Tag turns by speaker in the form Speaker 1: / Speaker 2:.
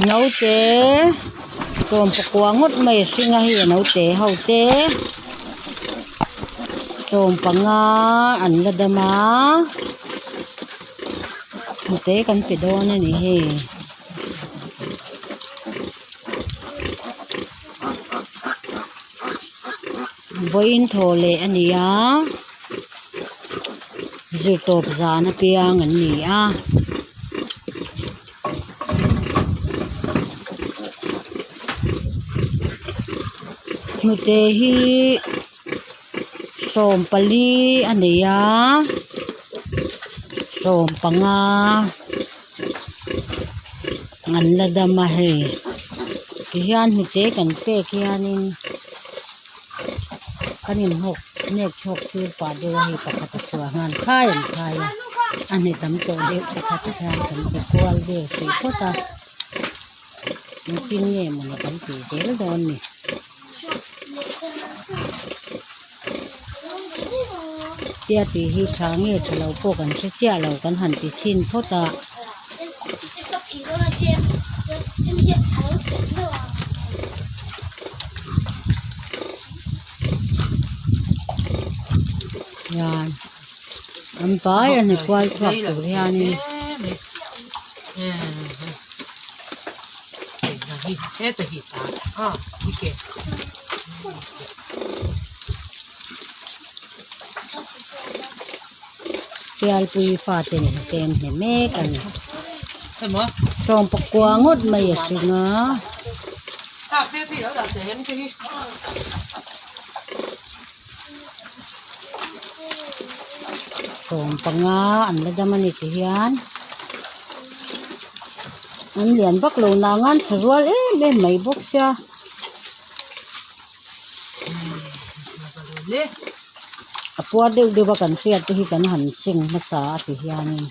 Speaker 1: Naute sawm pakua ngawt mai a hring a hei a naute ho te sawm panga an la dam a hnute kan pe dawn a ni hei. Vawiin thaw leh a ni a zirtawp zan apiang an ni a. Hnute hi 40 a nei a 15 an la dam a hei tihian hnute kan pek hianin kan inhawk nek chhuak tir pah deuh a hei pakhat a chhuah nghal khai an khai a a hne tam tawh deuh te kha ti khan kan ti kual vel hrih phawt a engtin nge mawni kan tih zel dawn ni. Tia tih hi tha nge tha lo pawh kan hre chiah lo kan han ti chhin phawt a. Hian an vai a ni kual chhuak tur hianin. Pialpui fate nen tlem hne mek a ni. Sawmpakua ngawt mai a hring a. 15 an la dam a ni ti hian an lian vak lo nang an tha rual em em mai bawk sia. A puar deuh deuh a kan hriat te hi kan han seng hmasa a ti hianin.